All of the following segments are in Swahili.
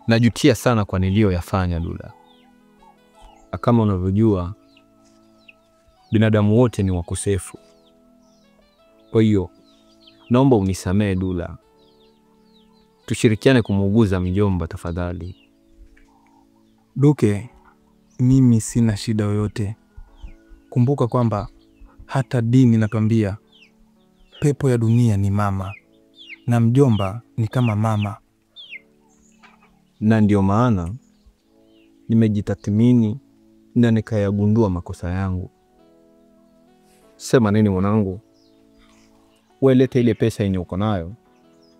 Najutia sana kwa niliyoyafanya Dula. Kama unavyojua binadamu wote ni wakosefu. Kwa hiyo naomba unisamee Dula. Tushirikiane kumuuguza mjomba tafadhali. Duke, mimi sina shida yoyote. Kumbuka kwamba hata dini inatuambia pepo ya dunia ni mama na mjomba ni kama mama. Na ndio maana nimejitathmini na nikayagundua makosa yangu. Sema nini mwanangu? Wewe leta ile pesa yenye uko nayo,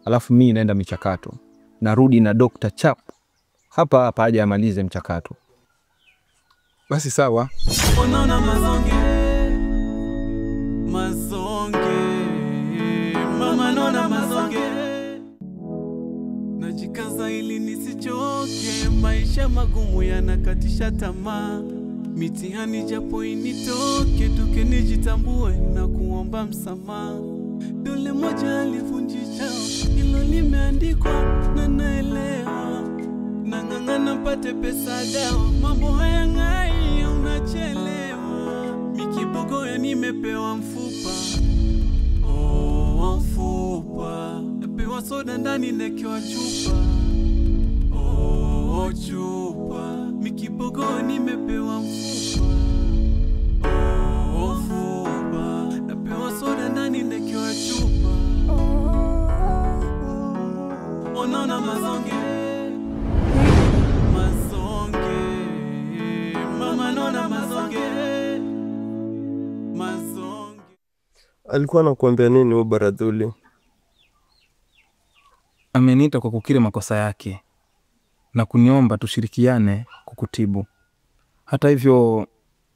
alafu mimi naenda michakato. Narudi na Dr. Chap hapa hapa aje amalize mchakato. Basi sawa. Unaona mazonge, mazonge, mama naona mazonge. Najikaza ili nisichoke, maisha magumu yanakatisha tamaa. Mitihani japo initoke, duke nijitambue na kuomba msamaha. Dole moja alivunjisha, hilo limeandikwa na naelewa. Nang'ang'ana mpate pesa dawa, mambo haya ngai unachelewa. Mikibogoyo nimepewa mfupa, oh mfupa. Napewa soda ndani nekewa chupa, oh chupa. Mikibogoyo nimepewa mfupa, oh mfupa. Napewa soda ndani nekewa chupa. Onaona mazonge, mazonge, mama naona mazonge, mazonge. Alikuwa anakuambia nini huyo Baradhuli? Ameniita kwa kukiri makosa yake na kuniomba tushirikiane kukutibu. Hata hivyo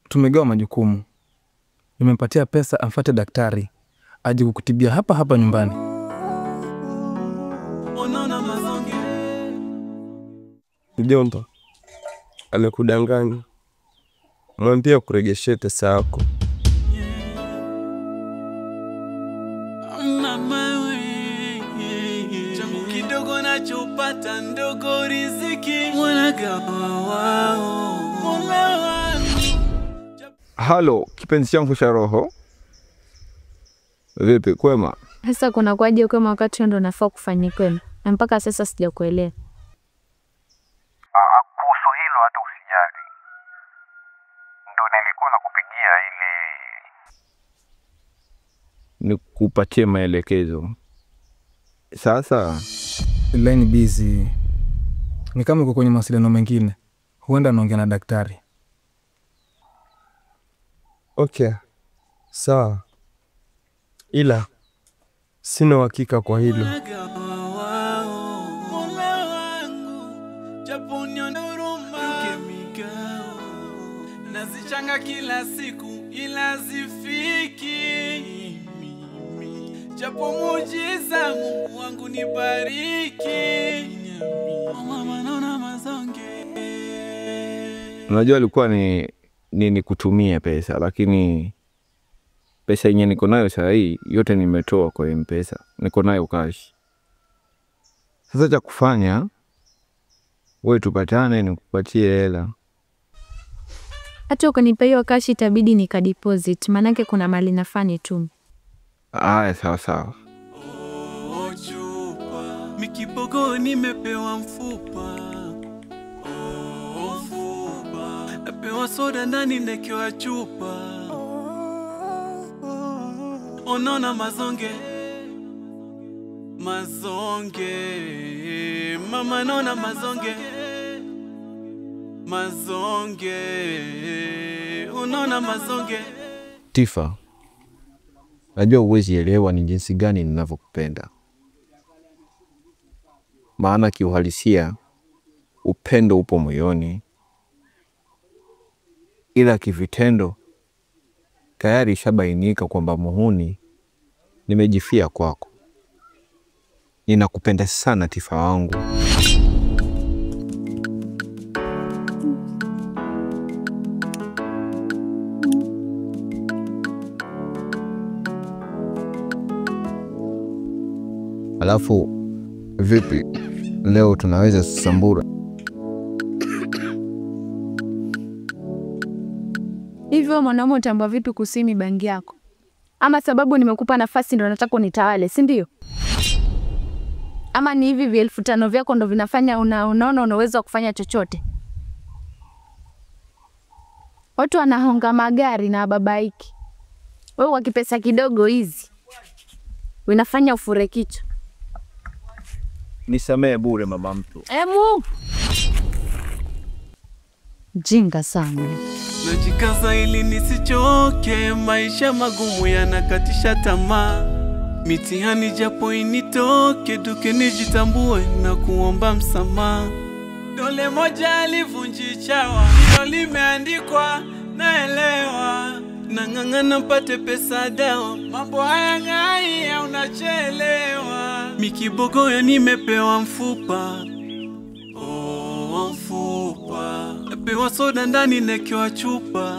tumegawa majukumu. Nimempatia pesa amfuate daktari aje kukutibia hapa hapa nyumbani. Onaona mazonge. Mjomba amekudanganya. Mwambie kuregeshe pesa yako. Mama we, changu kidogo nachopata ndogo riziki mwanagawa wao Mola wangu. Halo kipenzi changu cha roho. Vipi kwema? Sasa kuna kwaje kwema wakati ndo nafaa kufanya kwema? Na mpaka sasa sijakuelewa. Kuhusu hilo hata usijali. Ndo nilikuwa nakupigia ili nikupatie maelekezo. Sasa line busy. Ni kama uko kwenye mawasiliano mengine. Huenda anaongea na daktari. Okay. Sawa. Ila sina uhakika kwa hilo. Mola wangu, japo nione huruma. Nazichanga kila siku ila zifiki. Japo muujiza Mungu wangu nibariki. Mama naona mazonge. Unajua alikuwa ni kutumia pesa, lakini pesa yenye niko nayo sasa hii yote nimetoa kwa M-Pesa. Niko nayo cash. Sasa cha kufanya wewe tupatane nikupatie hela. Hata ukanipa hiyo cash itabidi nika deposit, manake kuna mali nafani tu. Aya sawa sawa. Oh chupa, mikibogo nimepewa mfupa. Oh mfupa, napewa soda ndani nekewa chupa. Onaona mazonge, mazonge, mama naona mazonge, mazonge, unaona mazonge. Tifa, najua huwezi elewa ni jinsi gani ninavyokupenda. Maana kiuhalisia upendo upo moyoni, ila kivitendo tayari ishabainika kwamba muhuni nimejifia kwako. Ninakupenda sana Tifa wangu. Alafu vipi? Leo tunaweza sambura. Hivyo mwanaume utambua vipi kusimi bangi yako? Ama sababu nimekupa nafasi ndo nataka unitawale, si ndio? Ama ni hivi 5,000 vyako ndo vinafanya unaona unaweza kufanya chochote? Watu wanahonga magari na babaiki. Wewe kwa kipesa kidogo hizi unafanya ufure kichwa. Nisamee bure mama mtu. Emu. Jinga sana. Najikaza ili nisichoke, maisha magumu yanakatisha tamaa. Mitihani japo initoke, duke nijitambue na kuomba msamaha. Dole moja alivunji chawa, hilo limeandikwa naelewa. Nang'ang'ana mpate pesa dawa, mambo haya ngai unachelewa. Mikibogoyo nimepewa mfupa, oh mfupa. Napewa soda ndani nekewa chupa,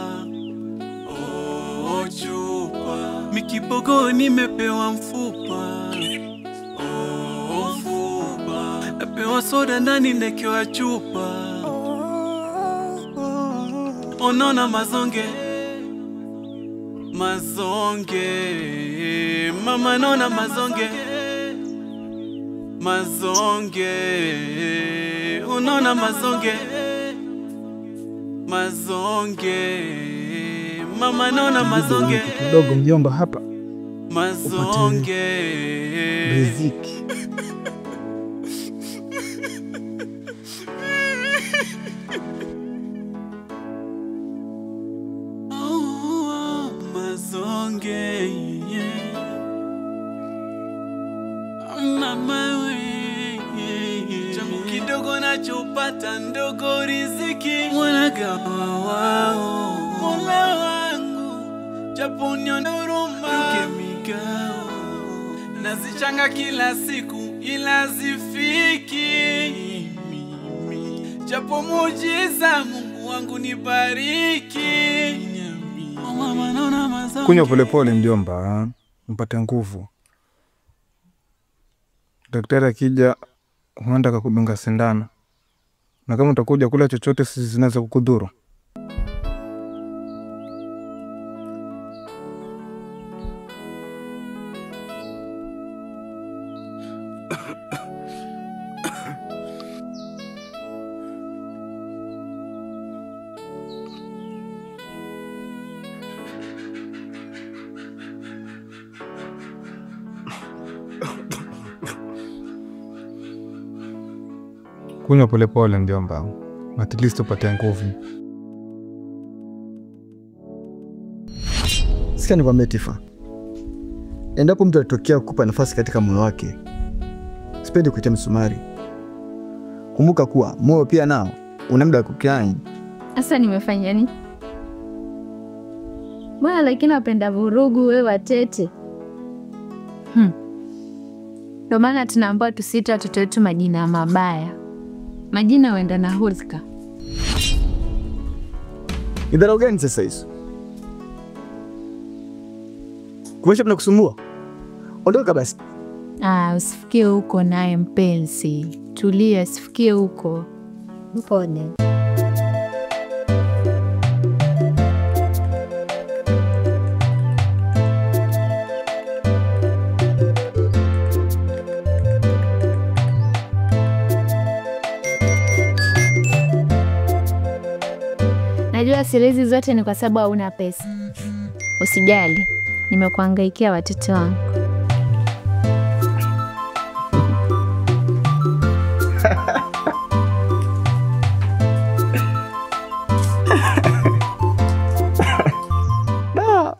oh chupa. Mikibogoyo nimepewa mfupa, oh mfupa. Napewa soda ndani nekewa chupa. Onona mazonge, mazonge, mama nona mazonge, mazonge, unona mazonge, mazonge, mama nona mazonge. Kidogo mjomba hapa mazonge, riziki. Changu kidogo nachopata ndogo riziki mwanagawa wao Mola wangu japo nione huruma migao nazichanga kila siku ila zifiki japo muujiza Mungu wangu nibariki. Kunywa polepole mjomba, mpate nguvu. Daktari akija huenda akakudunga sindano, na kama utakuja kula chochote sisi zinaweza kukudhuru. Kunywa polepole mjomba, at least upate nguvu. Sikia nikwambie Tifa, endapo mtu alitokea kukupa nafasi katika moyo wake, sipendi kuita msumari. Kumbuka kuwa moyo pia nao una muda wa kukiani. Sasa nimefanya nini? Mbona lakini wapenda vurugu wewe watete? Ndio maana tunaambiwa tusiite watoto wetu majina mabaya. Majina huenda na hulka. Ni dharau gani sasa hizo? Kumesha mnakusumbua? Ondoka basi. Ah, usifikie huko naye mpenzi. Tulia, usifikie huko. Mpone. Najua siri hizi zote ni kwa sababu hauna pesa. Usijali, nimekuhangaikia watoto wangu. Da,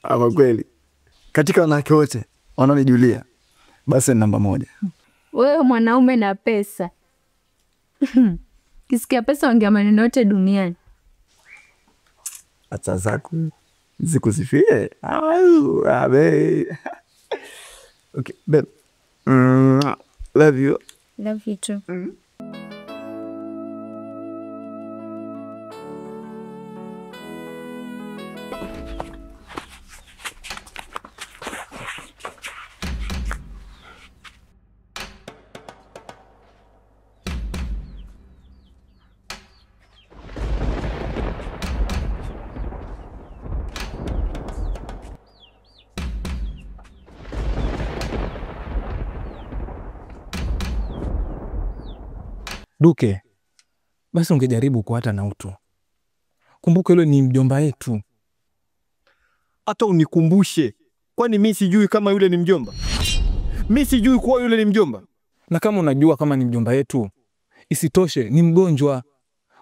ama kweli katika wanawake wote wanaonijulia, basi ni namba moja. Wewe mwanaume na pesa. Kisikia pesa ongea maneno yote duniani. Acha zako zikusifie. Au abe. Okay, babe. Love you. Love you too. Duke, basi ungejaribu kuata na utu. Kumbuka yule ni mjomba yetu. Hata unikumbushe, kwani mimi sijui kama yule ni mjomba? Mimi sijui kuwa yule ni mjomba. Na kama unajua kama ni mjomba yetu, isitoshe ni mgonjwa.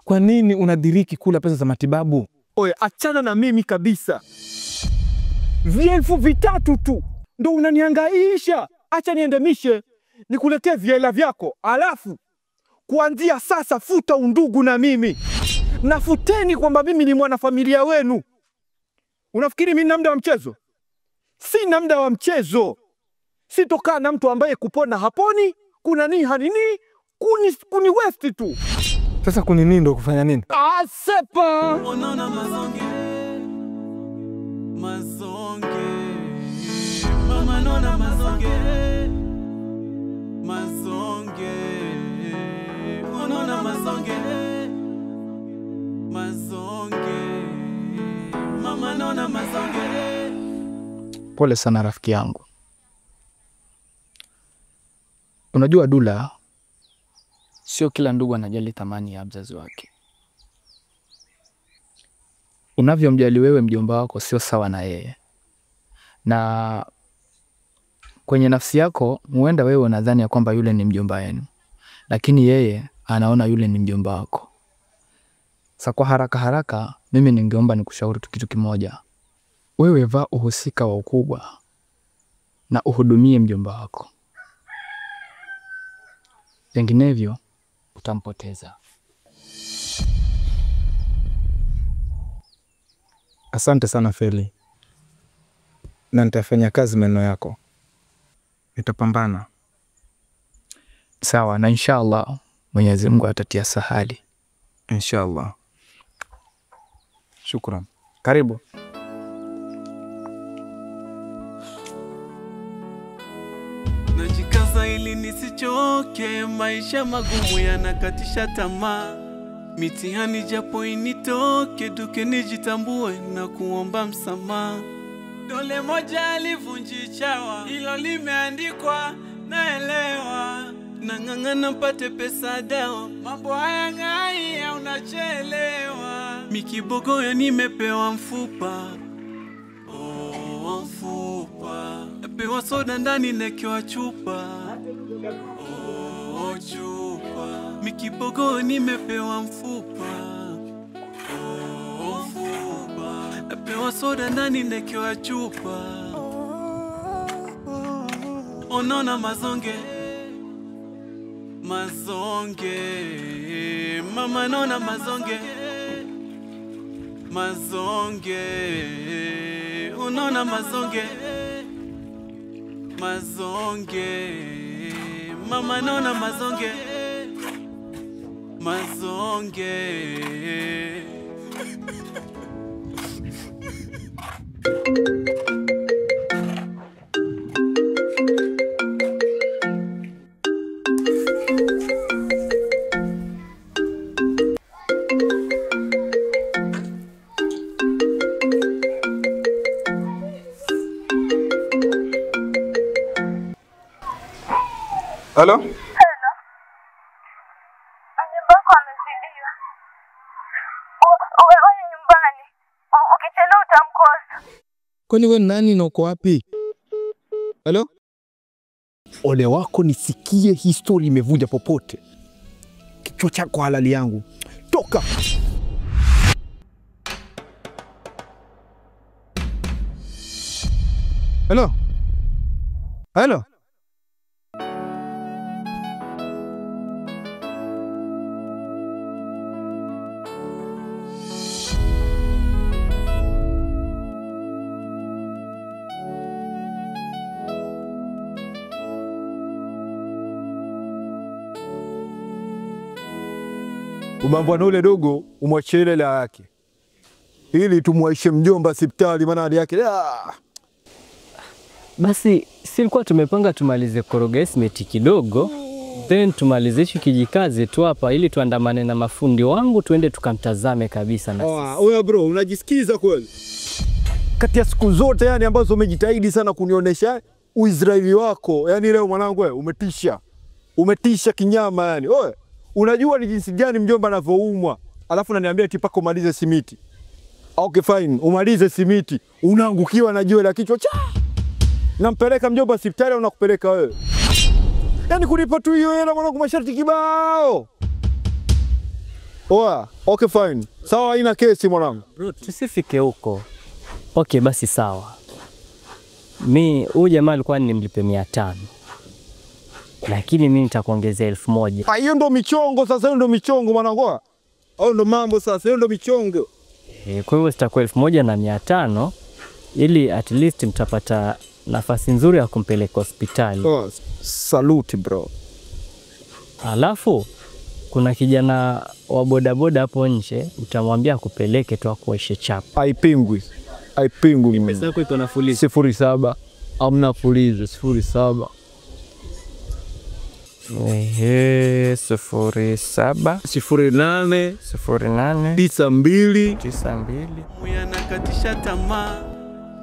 Kwa nini unadiriki kula pesa za matibabu? Oye, achana na mimi kabisa. 3,000 tu ndo unanihangaisha. Acha niendemishe nikuletee viela vyako, alafu kuanzia sasa futa undugu na mimi. Nafuteni kwamba mimi ni mwanafamilia wenu. Unafikiri mimi nina muda wa mchezo? Sina muda wa mchezo. Sitokaa na mtu ambaye kupona haponi, kuna nini hanini, kuni west tu. Sasa kuni nini ndo kufanya nini? Ah, sepa. Unaona mazonge. Mazonge. Mama naona mazonge. Mazonge. Unaona mazonge. Mazonge. Mama naona mazonge. Pole sana rafiki yangu. Unajua Dula, sio kila ndugu anajali thamani ya mzazi wake. Unavyomjali wewe mjomba wako sio sawa na yeye. Na kwenye nafsi yako huenda wewe unadhani ya kwamba yule ni mjomba wenu, lakini yeye anaona yule ni mjomba wako. Sasa kwa haraka haraka mimi ningeomba nikushauri tu kitu kimoja. Wewe vaa uhusika wa ukubwa na uhudumie mjomba wako. Vinginevyo utampoteza. Asante sana Feli. Na nitafanya kazi maneno yako. Nitapambana. Sawa, na inshallah Mwenyezi Mungu atatia sahali. Inshallah. Shukran. Karibu. Najikaza ili nisichoke, maisha magumu yanakatisha tamaa. Mitihani japo initoke, Duke nijitambue na kuomba msamaha. Dole moja alivunji chawa, hilo limeandikwa naelewa. Nang'ang'ana mpate pesa dawa, mambo haya ngai unachelewa. Mikibogoyo nimepewa mfupa, oh mfupa. Napewa soda ndani nekewa chupa, oh chupa. Mikibogoyo nimepewa mfupa, oh mfupa. Napewa soda ndani nekewa chupa. Onona mazonge, mazonge. Mama nona mazonge, mazonge. Onona mazonge, mazonge. Mama nona mazonge, mazonge. Halo? Hello. Mjomba wako amezidiwa. Wewe nyumbani. Ukichelewa utamkosa. Kwani wewe nani na uko wapi? Halo? Ole wako nisikie hii story imevuja popote. Kichwa chako halali yangu. Toka. Hello? Hello? Umambwa na ule dogo umwachie ile la yake ili tumwaishe mjomba hospitali, maana hali yake. Basi silikuwa tumepanga tumalize koroga estimate kidogo, then tumalize kijikazi tu hapa ili tuandamane na mafundi wangu tuende tukamtazame kabisa na sisi. Oya bro, unajisikiza kweli? Kati ya siku zote yani ambazo umejitahidi sana kunionyesha Uisraeli wako, yani leo mwanangu wewe umetisha. Umetisha kinyama yani. Oya, Unajua ni jinsi gani mjomba anavyoumwa. Alafu unaniambia eti paka umalize simiti. Okay fine, umalize simiti. Unaangukiwa na jiwe la kichwa cha. Nampeleka mjomba hospitali au nakupeleka wewe? Yaani kulipa tu hiyo hela mwanangu masharti kibao. Oa, okay fine. Sawa, haina kesi mwanangu. Bro, tusifike huko. Okay basi sawa. Mi huyu jamaa alikuwa nimlipe 500. Lakini mimi nitakuongezea 1000. Ah, hiyo ndo michongo sasa, hiyo ndo michongo mwanangu. Au ndo mambo sasa, hiyo ndo michongo. Kwa hiyo sitakuwa 1500 ili at least mtapata nafasi nzuri ya kumpeleka hospitali. Oh, salute bro. Alafu kuna kijana wa bodaboda hapo nje, utamwambia akupeleke tu akuoshe chapa. Haipingwi. Haipingwi. Pesa yako iko na fuliza 07. Hamna fuliza 07. Ehe, 07 08 08 92 92. Yanakatisha tamaa,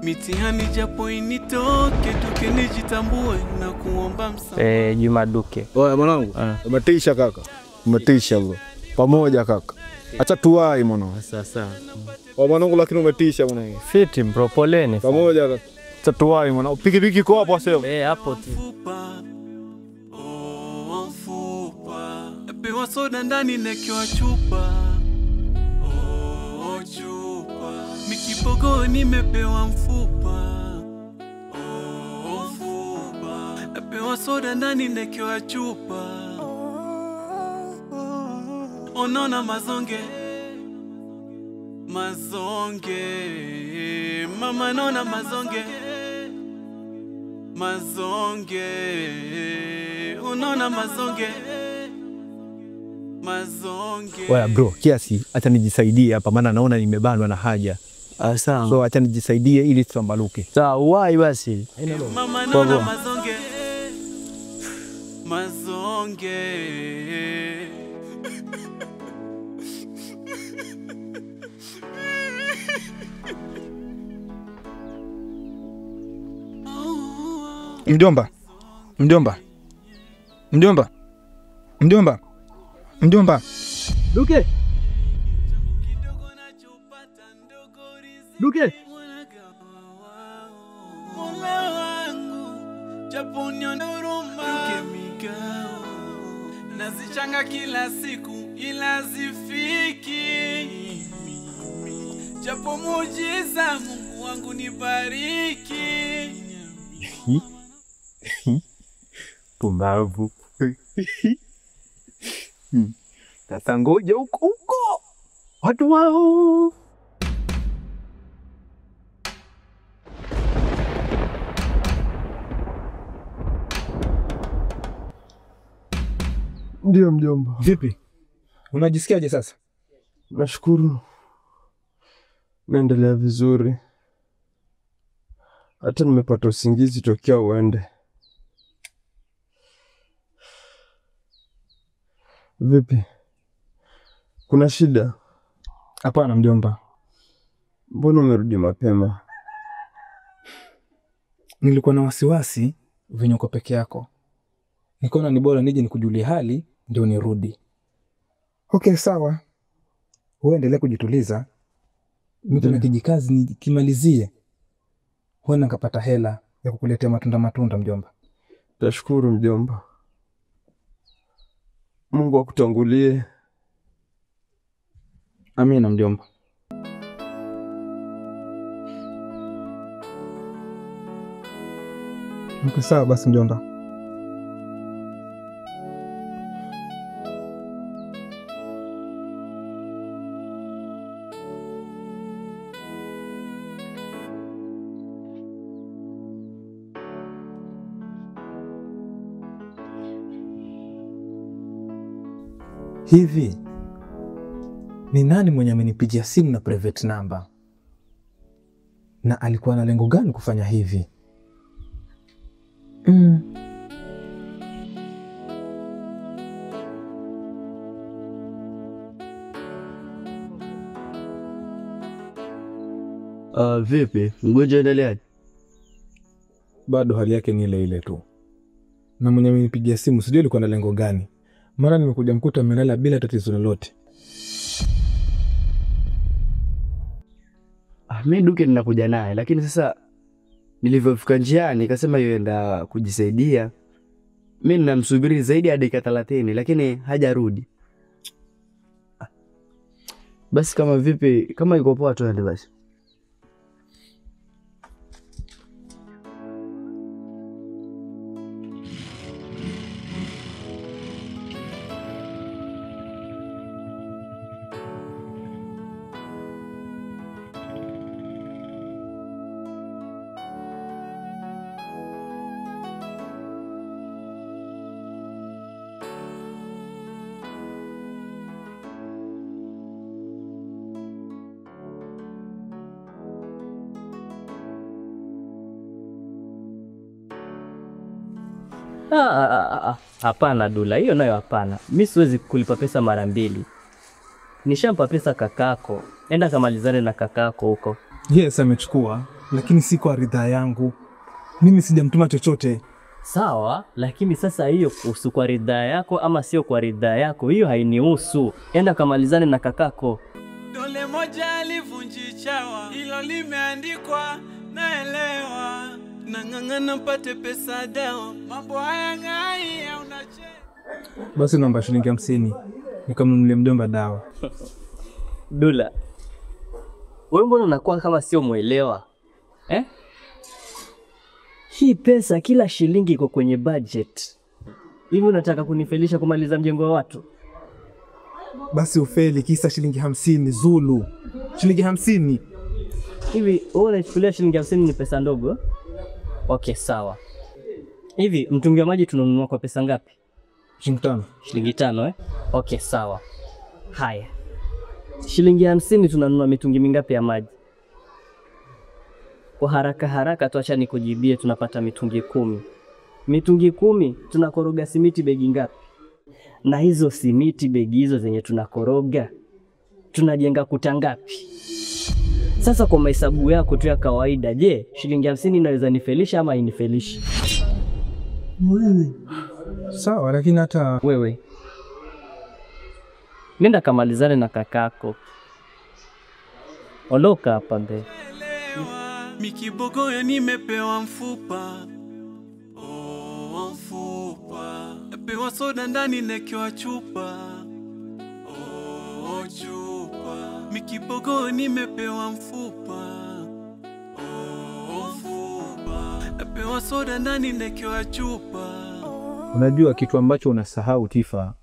mitihani japo initoke, tuke nijitambue na kuomba msamaha. Juma Duke. Oya mwanangu, umetisha kaka. Umetisha bro. Pamoja kaka. Acha tuwai mwanangu. Sasa. Oya mwanangu, lakini umetisha mwanangu. Fiti bro, poleni. Pamoja kaka. Acha tuwai mwanangu. Pikipiki iko hapo sasa. Hapo tu. Pewa soda ndani nekiwa chupa. Oh, chupa. Mikipogo nimepewa mfupa. Oh, mfupa. Pewa soda ndani nekiwa chupa. Onona mazonge. Mazonge. Mama nona mazonge. Mazonge. Onona mazonge. Mazonge. Oya bro, kiasi acha nijisaidie hapa maana naona nimebanwa na haja. Sawa. So acha nijisaidie ili tusambaluke. Sawa, uwai basi. Mama nona mazonge. Mazonge. Mjomba. Mjomba. Mjomba. Mjomba. Mjomba. Duke. Duke. Mola wangu, japo nione huruma. Duke migao. Nazichanga kila siku ila zifiki. Japo muujiza Mungu wangu nibariki. Pumbavu. Sasa ngoja huko huko. Watu wao. Ndio mjomba. Vipi? Unajisikiaje sasa? Nashukuru. Naendelea vizuri. Hata nimepata usingizi tokea uende. Vipi? Kuna shida? Hapana mjomba. Mbona umerudi mapema? Nilikuwa na wasiwasi venye uko peke yako. Nikaona ni bora nije nikujulie hali ndio nirudi. Okay sawa. Wewe endelea kujituliza. Mimi kuna kijikazi nikimalizie. Huenda nikapata hela ya kukuletea matunda mjomba. Tashukuru mjomba. Mungu akutangulie. Amina mjomba. Okay, sawa basi mjomba. Hivi ni nani mwenye amenipigia simu na private number? Na alikuwa na lengo gani kufanya hivi? Vipi? Mgonjwa endeleaje? Bado hali yake ni ile ile tu. Na mwenye amenipigia simu sijui alikuwa na lengo gani. Mara nimekuja mkuta amelala bila tatizo lolote. Mimi Duke ninakuja naye, lakini sasa nilivyofika njiani nikasema yuenda kujisaidia. Mimi ninamsubiri zaidi ya dakika 30 lakini hajarudi. Basi kama vipi, kama yuko poa tuende basi. Hapana Dula, hiyo nayo hapana. Mimi siwezi kukulipa pesa mara mbili. Nishampa pesa kakako. Enda kamalizane na kakako huko. Yes, amechukua, lakini si kwa ridhaa yangu. Mimi sijamtuma chochote. Sawa, lakini sasa hiyo kuhusu kwa ridhaa yako ama sio kwa ridhaa yako, hiyo hainihusu. Enda kamalizane na kakako. Dole moja alivunji chawa, hilo limeandikwa naelewa. Nang'ang'ana mpate pesa dawa, mambo haya ngai unache. Basi naomba shilingi 50 nikamnunulie mjomba dawa. Dula, wewe mbona unakuwa kama sio muelewa? Eh? Hii pesa kila shilingi iko kwenye budget. Hivi unataka kunifelisha kumaliza mjengo wa watu? Basi ufeli kisa shilingi 50 Zulu. Shilingi 50. Hivi wewe unachukulia shilingi 50 ni pesa ndogo? Okay, sawa. Hivi mtungi wa maji tunanunua kwa pesa ngapi? Shilingi 5. Shilingi 5 eh? Okay, sawa. Haya. Shilingi 50 tunanunua mitungi mingapi ya maji? Kwa haraka haraka tuacha nikujibie, tunapata mitungi 10. Mitungi 10 tunakoroga simiti begi ngapi? Na hizo simiti begi hizo zenye tunakoroga tunajenga kuta ngapi? Sasa kwa mahesabu yako tu ya kawaida, je, shilingi 50 inaweza nifelisha ama inifelishi? Sawa, lakini hata wewe nenda kamalizane na kakako. Ondoka hapa mbele. Mikibogoyo nimepewa mfupa. Oh, mfupa. Napewa soda ndani nekewa chupa. Oh, chupa. Mikibogoyo nimepewa mfupa. Oh, mfupa. Napewa soda ndani nekewa chupa. Unajua kitu ambacho unasahau Tifa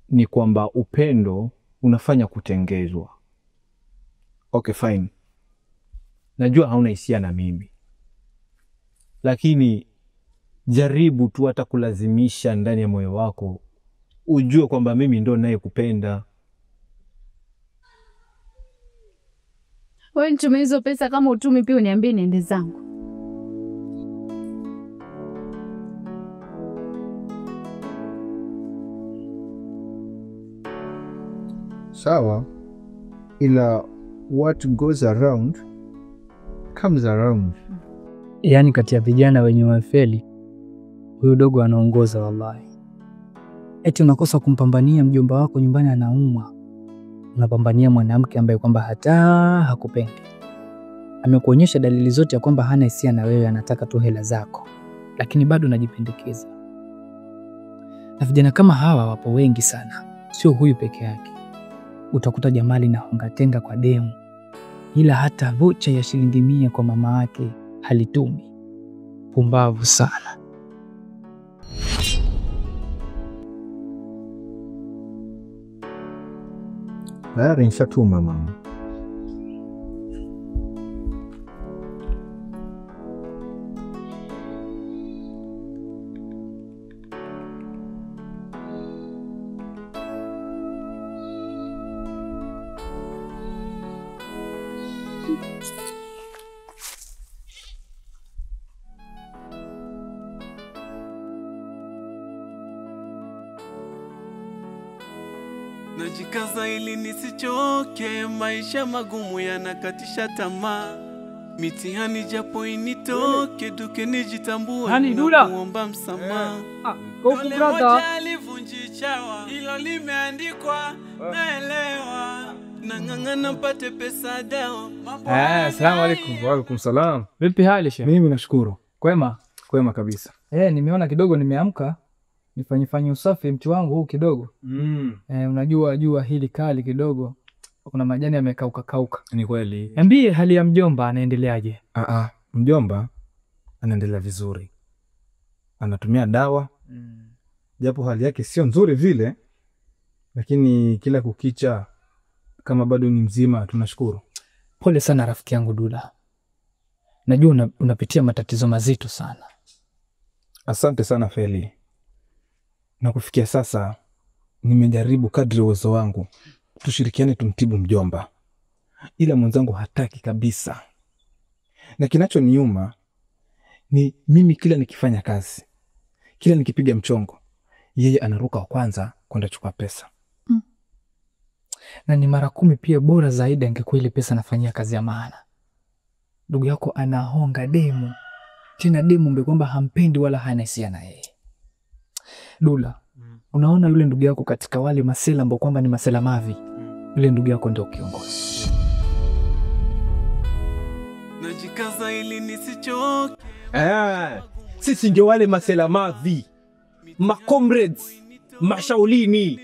ni kwamba upendo unafanya kutengezwa. Okay, fine. Najua hauna hisia na mimi, lakini jaribu tu hata kulazimisha ndani ya moyo wako ujue kwamba mimi ndo ninayekupenda. Wewe nitumie hizo pesa, kama utumi pia uniambie niende zangu. Sawa, ila what goes around comes around. Yaani kati ya vijana wenye wafeli, huyu dogo anaongoza wallahi. Eti unakosa kumpambania mjomba wako nyumbani anaumwa, unapambania mwanamke ambaye kwamba hata hakupendi. Amekuonyesha dalili zote ya kwamba hana hisia na wewe, anataka tu hela zako, lakini bado unajipendekeza. Na vijana kama hawa wapo wengi sana, sio huyu peke yake. Utakuta Jamali na hongatenga kwa demu, ila hata vocha ya shilingi 100 kwa mama yake halitumi. Pumbavu sana. Tayari nishatuma mama. Najikaza ili nisichoke, maisha magumu yanakatisha tamaa. Mitihani japo initoke, duke nijitambue na kuomba msamaha. Dole moja alivunji chawa. Hilo limeandikwa naelewa. Nang'ang'ana mpate pesa dawa. Asalamu alaykum. Wa alaykum salam. Vipi hali shehe? Mimi nashukuru. Kwema? Kwema kabisa. Nimeona kidogo nimeamka. Nifanye usafi mti wangu huu kidogo. Unajua jua hili kali kidogo. Kuna majani yamekauka kauka. Ni kweli. Niambie hali ya mjomba anaendeleaje? Mjomba anaendelea vizuri. Anatumia dawa. Japo hali yake sio nzuri vile, lakini kila kukicha kama bado ni mzima tunashukuru. Pole sana rafiki yangu Dula. Najua unapitia matatizo mazito sana. Asante sana Feli. Na kufikia sasa nimejaribu kadri uwezo wangu tushirikiane tumtibu mjomba. Ila mwenzangu hataki kabisa. Na kinachoniuma ni mimi kila nikifanya kazi, kila nikipiga mchongo, yeye anaruka wa kwanza kwenda chukua pesa. Na ni mara 10 pia bora zaidi angekuwa ile pesa anafanyia kazi ya maana. Ndugu yako anahonga demu. Tena demu mbe kwamba hampendi wala hana hisia na yeye. Dula, unaona yule ndugu yako katika wale masela ambao kwamba ni masela mavi. Yule ndugu yako ndio kiongozi. Najikaza ili nisichoke. Sisi ndio wale masela mavi. Makomrades, mashaulini.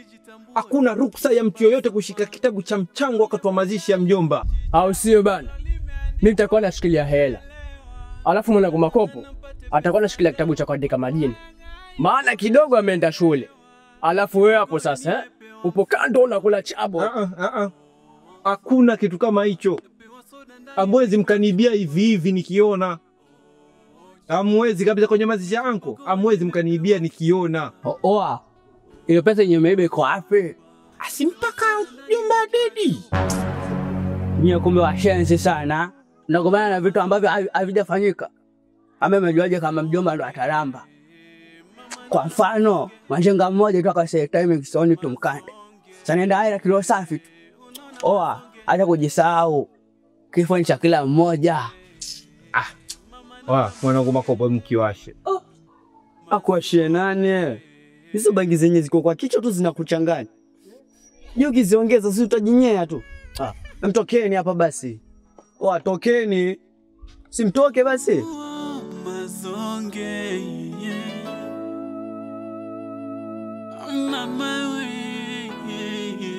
Hakuna ruksa ya mtu yoyote kushika kitabu cha mchango wakati wa mazishi ya mjomba. Au sio bana? Mimi nitakuwa nashikilia hela. Alafu mwanangu Makopo atakuwa anashikilia kitabu cha kuandika majina. Maana kidogo ameenda shule. Alafu wewe hapo sasa upo kando unakula chabo. Hakuna kitu kama hicho. Hamwezi mkanibia hivi hivi nikiona. Hamwezi kabisa kwenye mazishi yangu. Hamwezi mkanibia nikiona. Oa. Ile pesa yenye umeiba iko wapi? Asimpaka nyumba dedi. Nyie kumbe washenzi sana. Mnagombana na vitu ambavyo havijafanyika. Ama mmejuaje kama mjomba ndo atalamba? Kwa mfano, mjenga mmoja tu akasema time kisoni tumkande. Sasa nenda haya kilo safi tu. Oa, acha kujisahau. Kifo ni cha kila mmoja. Oa, mwanangu Makopo mkiwashe. Oh. Akuashie nani? Hizo bangi zenye ziko kwa kichwa tu zinakuchanganya. Juu ukiziongeza si utajinyea tu. Mtokeni hapa basi. Oa, tokeni. Simtoke basi. Mazonge. Mama we,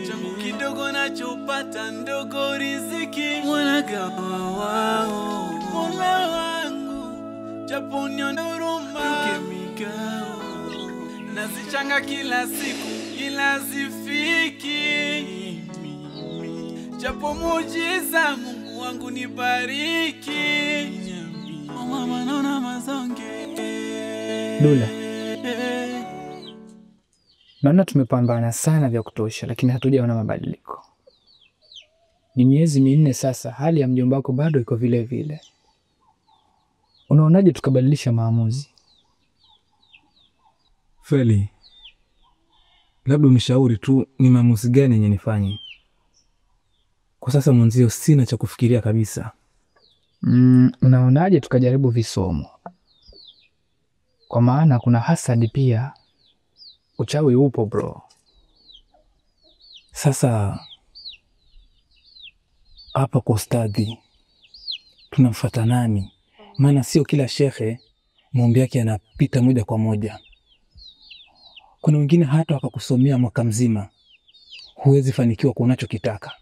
changu kidogo nachopata ndogo riziki. Mwanagawa wao, Mola wangu, japo nione huruma. Kemikao nazichanga kila siku ila zifiki. Japo muujiza Mungu wangu nibariki. Mama naona mazonge. Dula, naona tumepambana sana vya kutosha lakini hatujaona mabadiliko. Ni miezi 4 sasa, hali ya mjomba wako bado iko vile vile. Unaonaje tukabadilisha maamuzi? Feli, labda unishauri tu ni maamuzi gani yenye nifanye. Kwa sasa mwenzio sina cha kufikiria kabisa. Unaonaje tukajaribu visomo? Kwa maana kuna hasadi pia. Uchawi upo bro. Sasa hapa kwa ustadhi tunamfuata nani? Maana sio kila shekhe maombi yake yanapita moja kwa moja. Kuna wengine hata wakakusomea mwaka mzima huwezi fanikiwa kwa unachokitaka,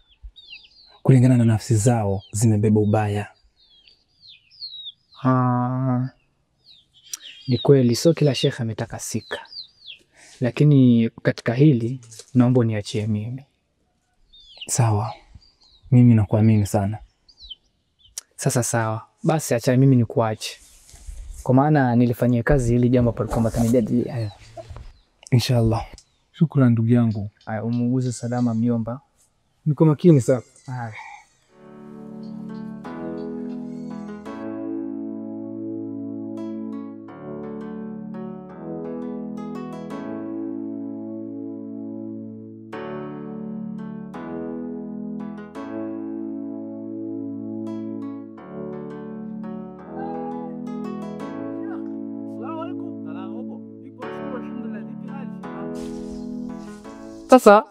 kulingana na nafsi zao zimebeba ubaya. Ni kweli sio kila shekhe ametakasika. Lakini katika hili naomba niachie mimi. Sawa. Mimi nakuamini sana. Sasa sawa. Basi acha mimi nikuache. Kwa maana nilifanyia kazi hili jambo pale kwamba tunajadili. Inshallah. Shukrani ndugu yangu. Haya, umuuguze salama mjomba. Niko makini sana. Haya. Sasa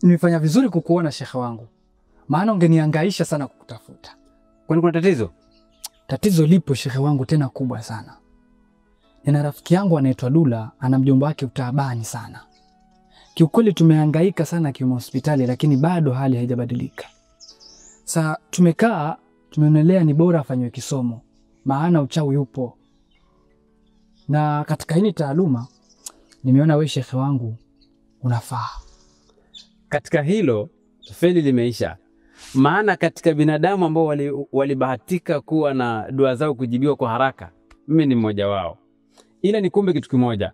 nimefanya vizuri kukuona shekhe wangu, maana ungenihangaisha sana kukutafuta. Kwani kuna tatizo? Tatizo lipo shekhe wangu, tena kubwa sana. Nina rafiki yangu anaitwa Dula, ana mjomba wake utaabani sana. Kiukweli tumehangaika sana kiuma hospitali, lakini bado hali haijabadilika. Sasa tumekaa tumeonelea ni bora afanywe kisomo, maana uchawi upo. Na katika hili taaluma nimeona wewe shekhe wangu unafaa. Katika hilo feli limeisha. Maana katika binadamu ambao walibahatika kuwa na dua zao kujibiwa kwa haraka, mimi ni mmoja wao. Ila nikumbe kitu kimoja.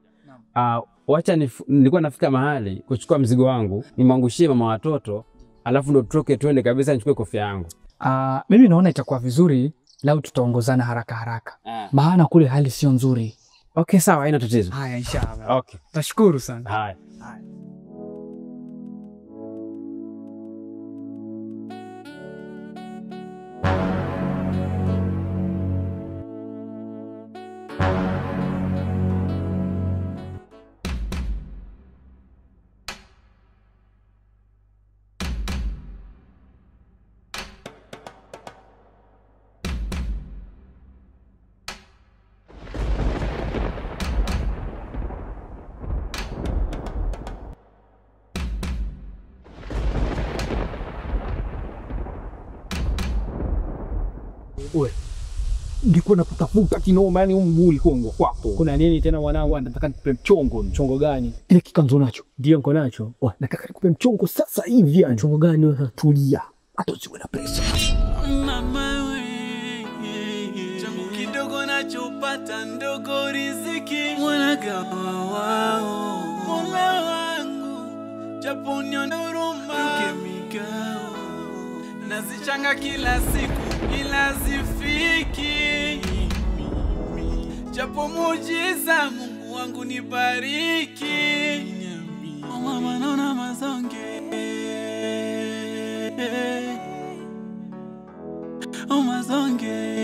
Wacha nilikuwa nafika mahali kuchukua mzigo wangu, nimwangushie mama watoto, alafu ndo tutoke twende kabisa nichukue kofia yangu. Mimi naona itakuwa vizuri lau tutaongozana haraka haraka. Maana kule hali sio nzuri. Okay, sawa, haina tatizo. Haya, inshallah. Okay. Tashukuru sana. Haya. Haya. Nilikuwa nakutafuta kinoma, yani huu mguu ulikuwa kwako. Kuna nini tena mwanangu? Nataka nikupe mchongo. Mchongo gani? Ile kikanzo nacho. Ndio niko nacho. Nataka nikupe mchongo sasa hivi yani. Mchongo gani wewe? Tulia. Hata usiwe na pesa. Mama we, changu kidogo nachopata ndogo riziki. Mwanagawa wao, Mola wangu, japo nione huruma. Ukemikao nazichanga kila siku ila zifiki. Japo muujiza Mungu wangu nibariki. Mama naona mazonge, oh mazonge.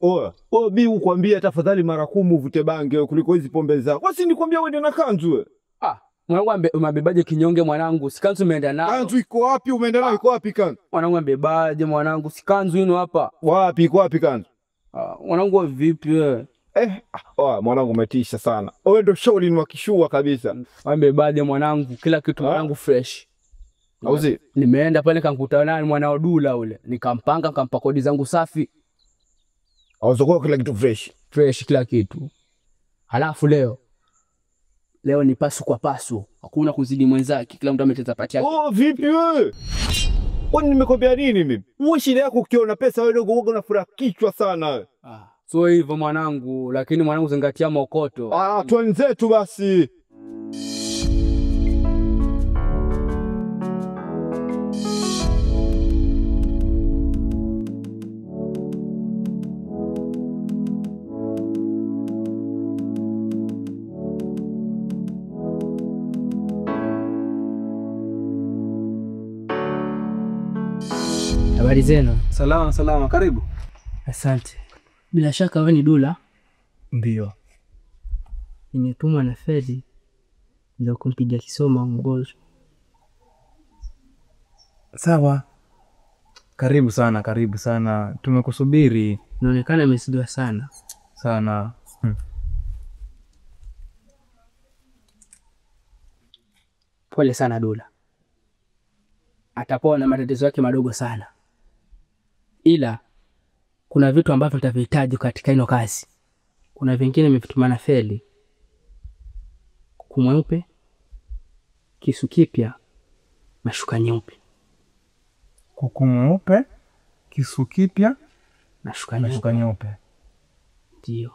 Oa, bi ukwambia tafadhali mara 10 uvute bange kuliko hizi pombe zako. Kwa si nikwambia wewe na kanzu wewe. Mwanangu umebebaje kinyonge mwanangu? Si kanzu umeenda nayo. Kanzu iko wapi? Umeenda nayo iko wapi kanzu? Mwanangu amebebaje mwanangu? Si kanzu ino hapa. Wapi iko wapi kanzu? Mwanangu vipi wewe? Mwanangu umetisha sana. Wewe ndio shauri ni wakishua kabisa. Amebebaje mwanangu? Kila kitu mwanangu fresh. Auzi. Nimeenda pale nikakutana naye mwanao Dula ule. Nikampanga nikampa kodi zangu safi. Auzokuwa kila kitu fresh. Fresh kila kitu. Halafu leo ni pasu kwa pasu. Hakuna kuzidi mwenzake, kila mtu amecheza pati yake. Oh, vipi wewe? Kwani nimekwambia nini mimi? Wewe shida yako ukiona pesa wewe dogo uko na furaha kichwa sana wewe. So hivyo mwanangu, lakini mwanangu zingatia maokoto. Twenzetu basi. Habari zenu? Salama salama, karibu. Asante. Bila shaka wewe ni Dula? Ndio. Nimetumwa na Fedi ndio kumpiga kisoma mgonjwa. Sawa. Karibu sana, karibu sana. Tumekusubiri. Inaonekana amezidiwa sana. Sana. Pole sana Dula. Atapona matatizo yake madogo sana. Ila Kuna vitu ambavyo nitavihitaji katika ino kazi. Kuna vingine nimevituma na Feli. Kuku mweupe, kisu kipya, mashuka nyeupe. Kuku mweupe, kisu kipya, na shuka nyeupe. Ndio.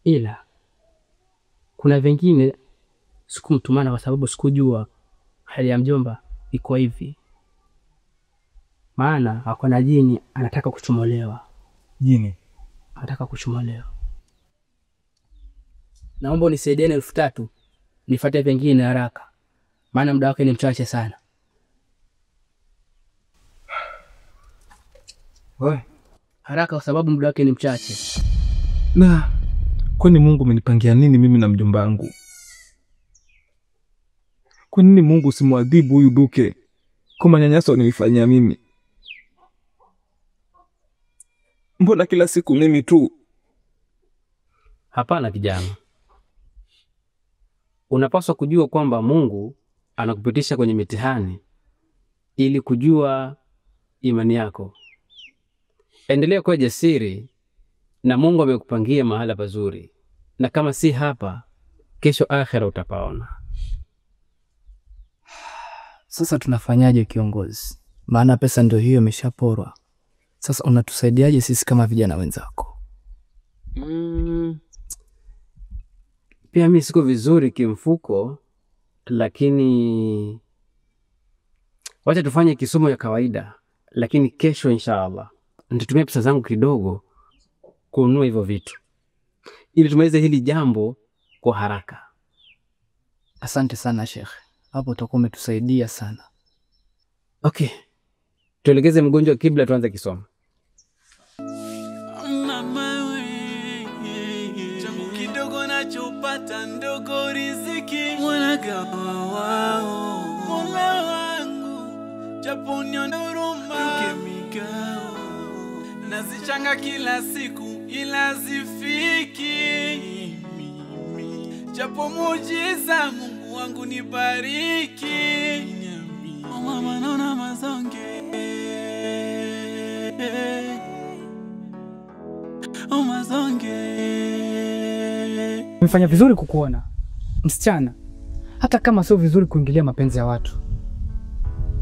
Ila kuna vingine sikumtumana kwa sababu sikujua hali ya mjomba iko hivi. Maana ako na jini anataka kuchomolewa. Jini anataka kuchomolewa. Naomba unisaidie 3000 nifuate vingine haraka. Maana muda wake ni mchache sana. Wewe haraka kwa sababu muda wake ni mchache. Na kwani Mungu amenipangia nini mimi na mjomba wangu? Kwa nini Mungu usimwadhibu huyu Duke kwa manyanyaso nilifanyia mimi? Mbona kila siku mimi tu? Hapana kijana. Unapaswa kujua kwamba Mungu anakupitisha kwenye mitihani ili kujua imani yako. Endelea kuwa jasiri na Mungu amekupangia mahala pazuri. Na kama si hapa, kesho akhera utapaona. Sasa tunafanyaje kiongozi? Maana pesa ndio hiyo imeshaporwa. Sasa unatusaidiaje sisi kama vijana wenzako? Pia mimi siko vizuri kimfuko, lakini wacha tufanye kisomo ya kawaida, lakini kesho inshallah nitatumia pesa zangu kidogo kununua hivyo vitu ili tumalize hili jambo kwa haraka. Asante sana Sheikh. Hapo utakuwa umetusaidia sana. Okay. Tuelekeze mgonjwa kibla tuanze kisomo. Mama we, changu kidogo nachopata ndogo riziki mwanagawa wao. Mola wangu japo nione huruma kemikao nazichanga kila siku ila zifiki. Japo muujiza Mungu wangu nibariki. Mama naona mazonge, oh mazonge. Nimefanya vizuri kukuona msichana, hata kama sio vizuri kuingilia mapenzi ya watu,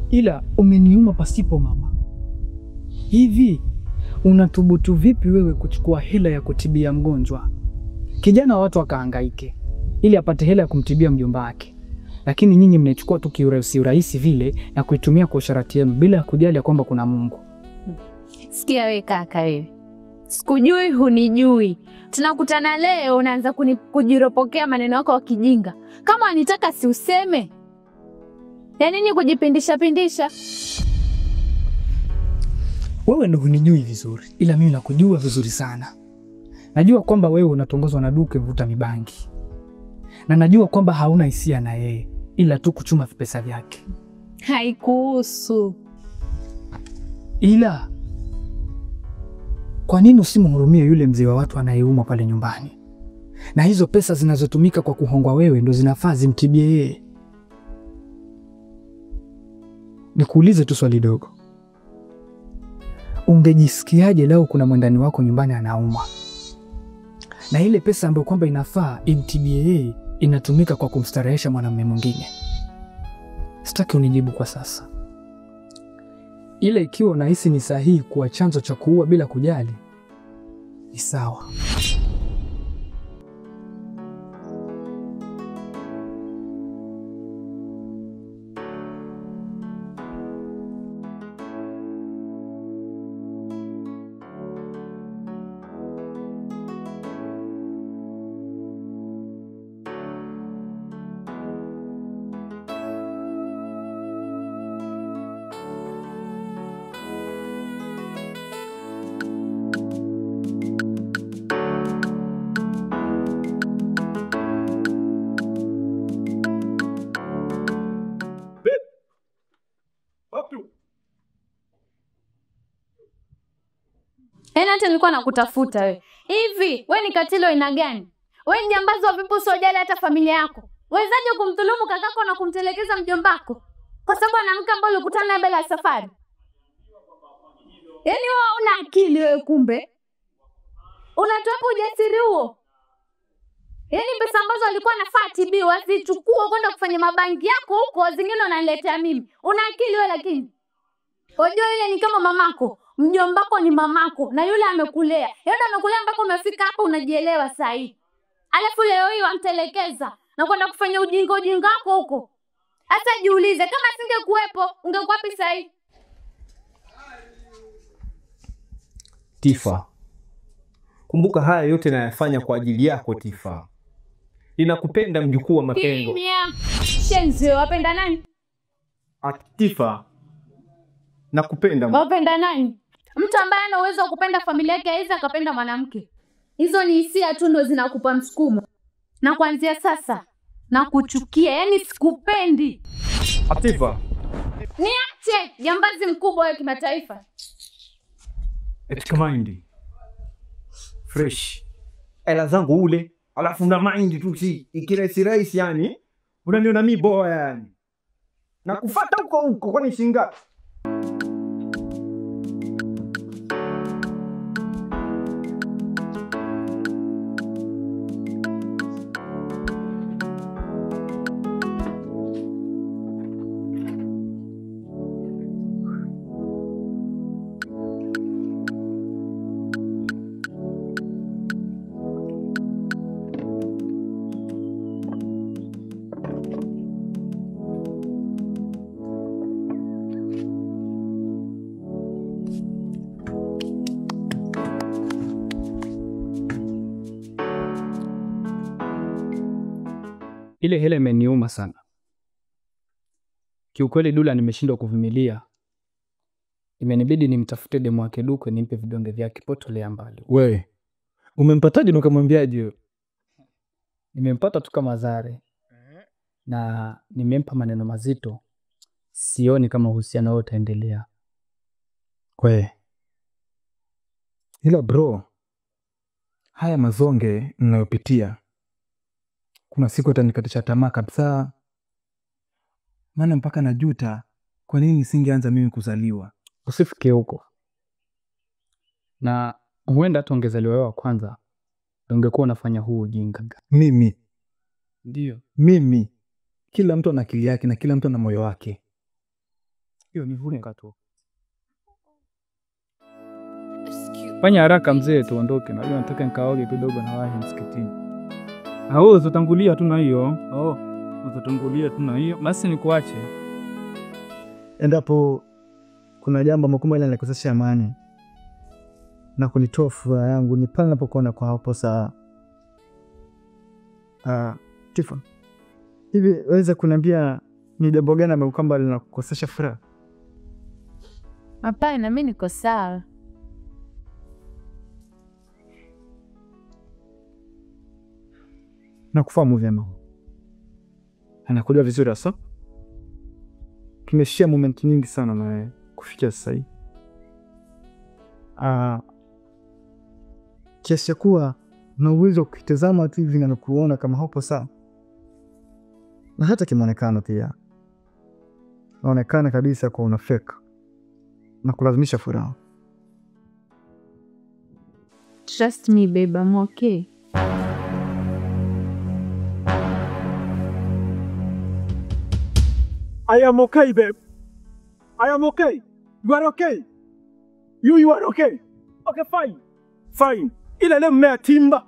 ila umeniuma pasipo mama. Hivi unathubutu vipi wewe kuchukua hela ya kutibia mgonjwa? Kijana wa watu akahangaike ili apate hela ya kumtibia mjomba wake, lakini nyinyi mnaichukua tu kiurahisi urahisi vile na kuitumia kwa usharati wenu bila kujali kwamba kuna Mungu. Sikia wewe kaka wewe. Sikujui hunijui. Tunakutana leo unaanza kujiropokea maneno yako ya kijinga. Kama anitaka si useme. Ya nini kujipindisha pindisha? Wewe ndio hunijui vizuri, ila mimi nakujua vizuri sana. Najua kwamba wewe unatongozwa na Duke mvuta mibangi. Na najua kwamba hauna hisia na yeye, ila tu kuchuma pesa vyake. Haikuhusu. Ila kwa nini usimhurumie yule mzee wa watu anayeumwa pale nyumbani? Na hizo pesa zinazotumika kwa kuhongwa wewe ndo zinafaa zimtibie yeye. Nikuulize tu swali dogo. Ungejisikiaje leo kuna mwandani wako nyumbani anaumwa, na ile pesa ambayo kwamba inafaa imtibie yeye inatumika kwa kumstarehesha mwanamume mwingine? Sitaki unijibu kwa sasa. Ila ikiwa unahisi ni sahihi kuwa chanzo cha kuua bila kujali, ni sawa. Yaani hata nilikuwa nakutafuta wewe. Hivi, wewe ni katili aina gani? Wewe ni jambazi wa vipi usijali hata familia yako? Wezaje kumdhulumu kakako na kumtelekeza mjombako? Kwa sababu ana mke ambaye ulikutana naye bila safari. Yaani wewe una akili wewe kumbe? Unatoa ujasiri huo? Yaani pesa ambazo alikuwa anafaa tibiwa asichukue kwenda kufanya mabangi yako huko, zingine unaniletea mimi. Una akili wewe lakini? Unajua yule ni kama mamako, mjombako ni mamako na yule amekulea. Yule amekulea mpaka umefika hapa unajielewa sasa hivi. Alafu leo hii wamtelekeza na kwenda kufanya ujinga ujinga wako huko. Hata jiulize kama singekuwepo ungekuwa wapi sasa hivi? Tifa, kumbuka haya yote nayafanya kwa ajili yako Tifa. Ninakupenda mjukuu wa Mapengo. Kimya. Shenzi, wapenda nani? Tifa, nakupenda. Wapenda nani? Mtu ambaye ana uwezo wa kupenda familia yake hawezi akapenda mwanamke. Hizo ni hisia tu ndo zinakupa msukumo. Na kuanzia sasa nakuchukia, yani sikupendi. Tifa, niache, jambazi mkubwa wa kimataifa. Etika mind. Fresh. Ela zangu ule, alafu na mind tu si ikirahisi rahisi yani. Unaniona mimi boa yani. Nakufuata huko huko kwani shinga. Ile hela imeniuma sana. Kiukweli Dula nimeshindwa kuvumilia. Imenibidi nimtafute demu wake Duke nimpe vidonge vyake potolea mbali. We, umempataje na ukamwambiaje? Nimempata tu kama zare. Na nimempa maneno mazito. Sioni kama uhusiano wao utaendelea. We. Ila bro, haya mazonge ninayopitia kuna siku atanikatisha tamaa kabisa. Maana mpaka najuta kwa nini nisingeanza mimi kuzaliwa. Usifike huko. Na huenda hata ungezaliwa wewe wa kwanza ungekuwa unafanya huu ujinga. Mimi? Ndio. Mimi. Kila mtu ana akili yake na kila mtu ana moyo wake. Hiyo ni vunga tu. Fanya haraka mzee tuondoke. Najua nataka nikaoge kidogo na wahi msikitini. Hao utatangulia tu na hiyo. Oh, utatangulia tu na hiyo. Basi nikuache. Endapo kuna jambo mkubwa ile linakosesha amani na kunitoa furaha yangu ni pale ninapokuona kwa hapo saa. Tifa, hivi waweza kuniambia ni jambo gani ambalo kwamba linakukosesha furaha? Hapana, mimi niko sawa. Nakufahamu vyema. Anakujua vizuri hasa. Tumeshare moment nyingi sana na wewe kufikia sasa hivi. Kiasi kuwa na uwezo kutazama tu hivi na kuona kama hapo sawa. Na hata kimuonekano pia. Naonekana kabisa kwa una fake. Na kulazimisha furaha. Trust me babe, I'm okay. I am okay, babe. I am okay. You are okay. You are okay. Okay, fine. Fine. Ila leo mmea timba.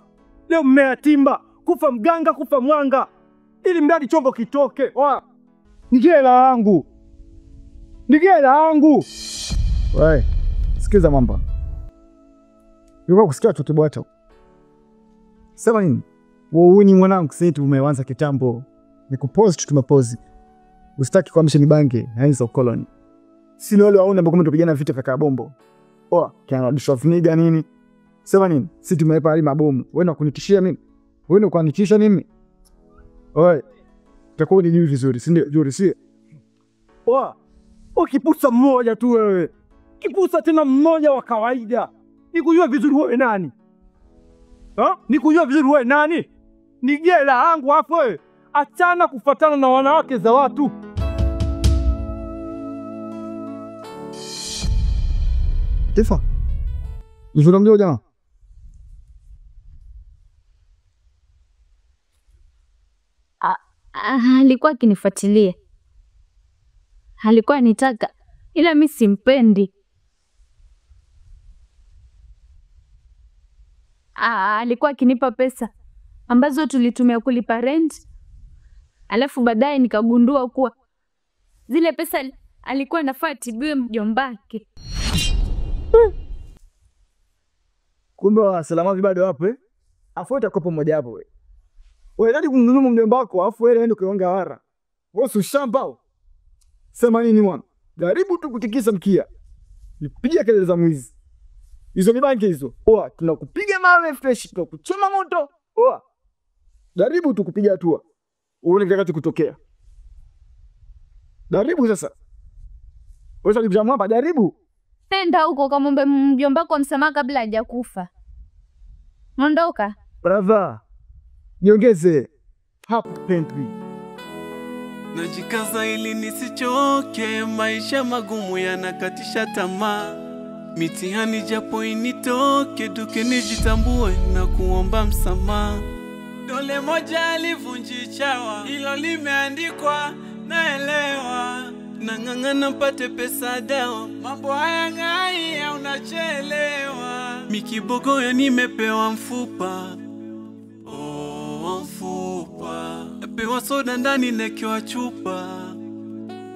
Leo mmea timba. Kufa mganga, kufa mwanga. Ili mradi chombo kitoke. Oa. Nigela yangu. Nigela yangu. Wewe, sikiza mamba. Yuko kusikia tutibwato. Sema nini? Wewe ni mwanangu, sisi tumeanza kitambo. Nikupost tumepozi. Usitaki kuamsha mibange na hizo colony. Si wale waone ambao tupigana vita vya kabombo. Oa, kana dishofniga nini? Sema nini? Sisi tumepa hali mabomu. Wewe unakunitishia mimi? Wewe unakunitisha mimi? Oi. Utakuwa unijui vizuri, si ndio? Juri si. Oa. Ukipusa mmoja tu wewe. Kipusa tena mmoja wa kawaida. Nikujua vizuri wewe nani? Ha? Nikujua vizuri wewe nani? Ni jela yangu hapo wewe. Achana kufuatana na wanawake za watu. Tifa. Unamjua jamaa? Alikuwa akinifuatilia. Alikuwa anitaka ila mimi simpendi. Alikuwa akinipa pesa ambazo tulitumia kulipa rent. Alafu baadaye nikagundua kuwa zile pesa alikuwa anafaa atibiwe mjombake. Kumbe wa salama bado hapo eh? Afu utakopo mmoja hapo wewe. Wewe nani kumdhulumu mjomba wako afu wewe ndio kuonga wara. Wewe si shamba. Sema nini mwana? Jaribu tu kutikisa mkia. Nipigia kelele za mwizi. Hizo mibanki hizo. Oa, tunakupiga mawe fresh, tunakuchoma moto. Oa. Jaribu tu kupiga hatua. Uone kitakacho kutokea. Jaribu sasa. Wewe sasa mwamba jaribu. Nenda huko kamwombe mjomba wako msamaha kabla hajakufa. Ondoka. Brava. Niongeze hapo pendwi. Najikaza ili nisichoke, maisha magumu yanakatisha tamaa. Mitihani japo initoke, duke nijitambue na kuomba msamaha. Dole moja alivunji chawa, hilo limeandikwa naelewa. Nang'ang'ana mpate pesa dawa, mambo haya ngai unachelewa. Mikibogoyo nimepewa mfupa, oh mfupa. Napewa soda ndani nekewa chupa,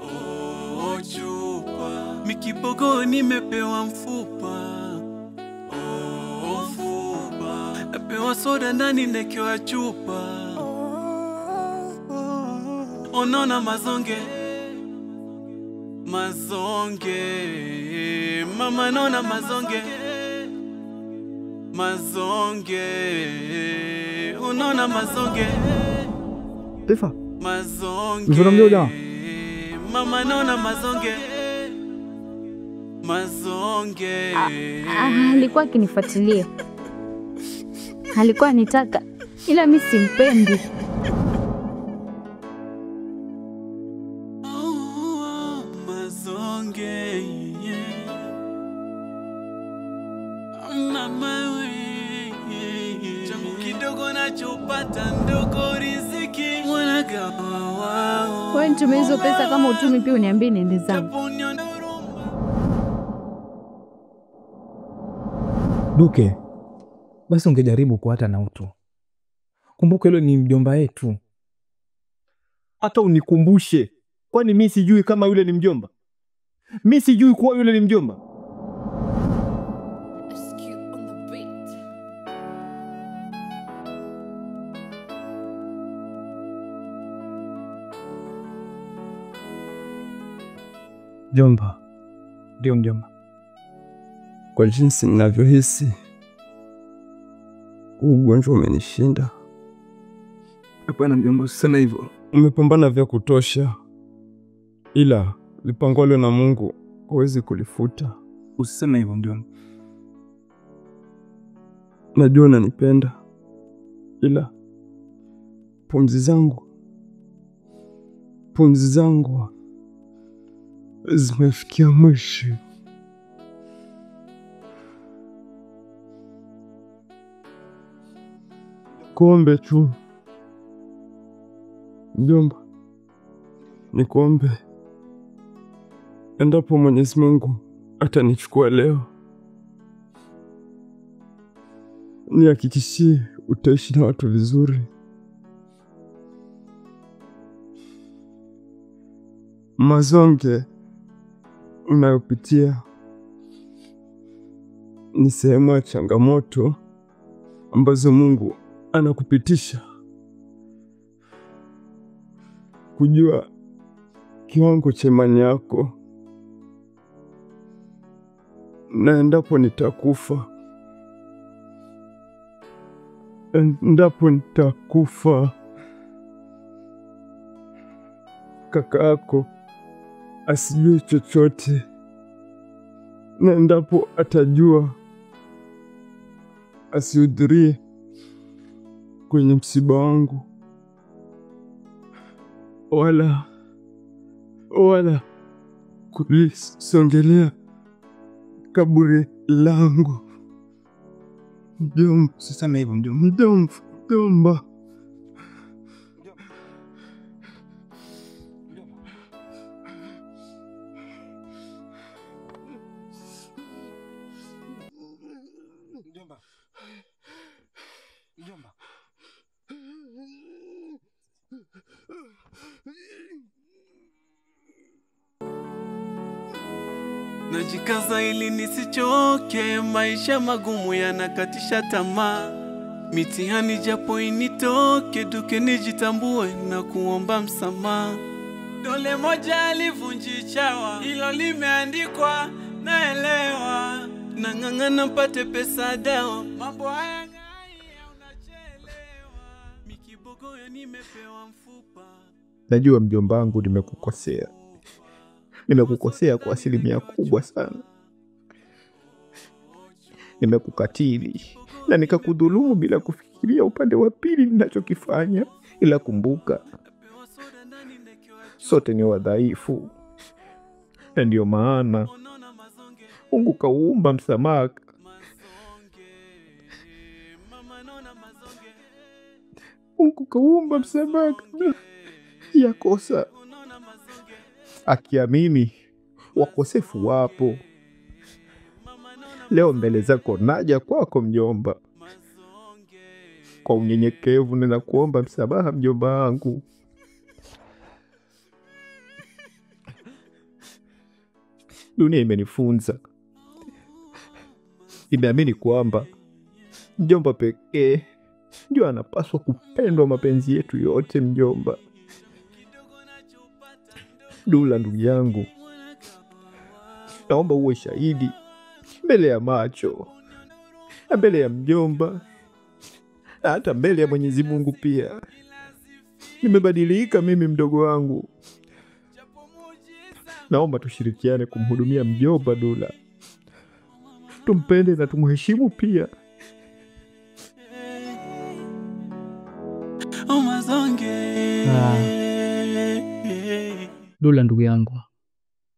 oh chupa. Mikibogoyo nimepewa mfupa, oh mfupa. Napewa soda ndani nekewa chupa. Onona mazonge, mazonge, mama nona mazonge, mazonge, unona mazonge. Tifa. Mazonge. Unamjua jamaa? Mama nona mazonge, mazonge. Alikuwa akinifuatilia. Alikuwa anitaka ila mimi simpendi. Wewe nitumie hizo pesa kama utumi pia uniambie niende zangu. Duke, basi ungejaribu kuata na utu. Kumbuka hilo ni mjomba wetu. Hata unikumbushe. Kwani mimi sijui kama yule ni mjomba? Mimi sijui kuwa yule ni mjomba. Jomba. Ndio mjomba. Kwa jinsi ninavyohisi, ugonjwa umenishinda. Hapana mjomba, usiseme hivyo. Umepambana vya kutosha, ila lipangwalo na Mungu huwezi kulifuta. Usiseme hivyo mjomba. Najua unanipenda, ila pumzi zangu zimefikia mwisho. Kuombe tu mjomba, nikuombe, endapo Mwenyezi Mungu atanichukua leo, nihakikishie utaishi na watu vizuri. Mazonge unayopitia ni sehemu ya changamoto ambazo Mungu anakupitisha kujua kiwango cha imani yako. Na endapo nitakufa, kaka yako asijue chochote, na endapo atajua asihudhurie kwenye msiba wangu, wala kulisongelea kaburi langu. Mjomba, usiseme hivyo mjomba. Mjomba, mjomba. Mjomba. Mjomba. Najikaza ili nisichoke, maisha magumu yanakatisha tamaa. Mitihani japo initoke, duke nijitambue na kuomba msamaha. Dole moja alivunji chawa, hilo limeandikwa naelewa. Nang'ang'ana mpate pesa dawa, mambo haya ngai unachelewa. Mikibogoyo nimepewa mfupa. Najua mjomba wangu nimekukosea. Nimekukosea kwa asilimia kubwa sana. Nimekukatili na nikakudhulumu bila kufikiria upande wa pili ninachokifanya. Ila kumbuka, sote ni wadhaifu, na ndio maana Mungu kauumba msamaha. Mungu kauumba msamaha ya kosa, akiamini wakosefu wapo. Leo mbele zako naja kwako mjomba, kwa unyenyekevu ninakuomba msamaha mjomba wangu. Dunia imenifunza, imeamini kwamba mjomba pekee ndio anapaswa kupendwa mapenzi yetu yote mjomba. Dula ndugu yangu, naomba uwe shahidi mbele ya macho na mbele ya mjomba na hata mbele ya Mwenyezi Mungu pia. Nimebadilika mimi mdogo wangu. Naomba tushirikiane kumhudumia mjomba Dula, tumpende na tumheshimu pia. Dula ndugu yangu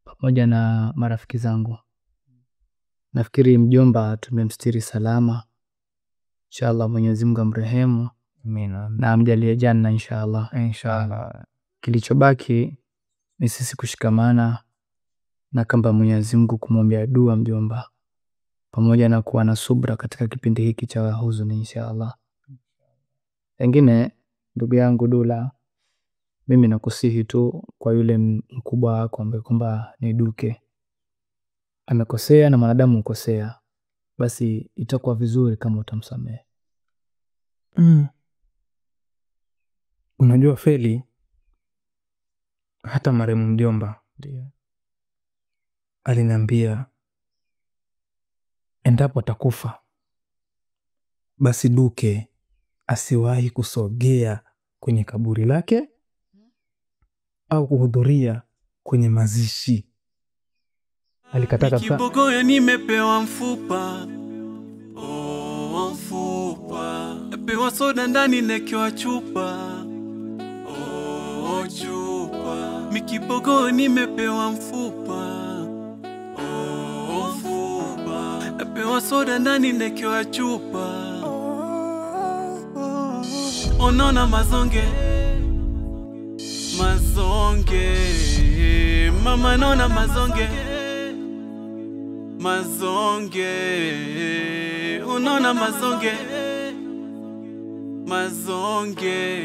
pamoja na marafiki zangu, nafikiri mjomba tumemstiri salama. Inshallah Mwenyezi Mungu amrehemu. Amina. Na amjalie janna inshallah. Inshallah. Kilichobaki ni sisi kushikamana na kamba Mwenyezi Mungu kumwombea dua mjomba, pamoja na kuwa na subra katika kipindi hiki cha huzuni inshallah. Pengine ndugu yangu Dula, mimi nakusihi tu kwa yule mkubwa wako ambaye kwamba ni Duke, amekosea na mwanadamu hukosea, basi itakuwa vizuri kama utamsamehe. Unajua Feli, hata marehemu mjomba ndio aliniambia endapo atakufa basi Duke asiwahi kusogea kwenye kaburi lake au kuhudhuria kwenye mazishi. Alikataa kabisa. Kibogoyo nimepewa mfupa. Oh, mfupa. Napewa soda ndani nekiwa chupa. Oh, chupa. Mikibogoyo nimepewa mfupa. Oh, mfupa. Napewa soda ndani nekiwa chupa. Onona mazonge. Mazonge. Mama nona mazonge. Mazonge. Unaona mazonge. Mazonge.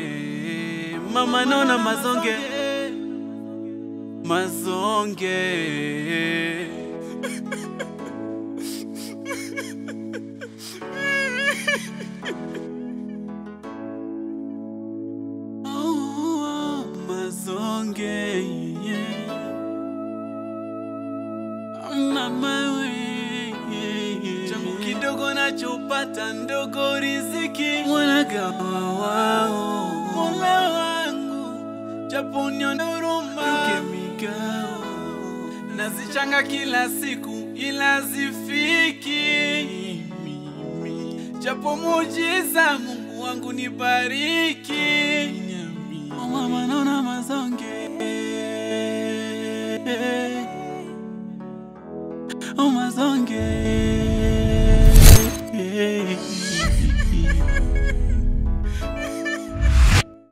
Mama nona mazonge. Mazonge. Oh, mazonge. Yeah. Mama we, changu kidogo nachopata ndogo riziki mwanagawa wao. Mola wangu japo nione huruma migao nazichanga kila siku ila zifiki japo muujiza Mungu wangu nibariki. Mama naona mazonge. Oh, mazonge.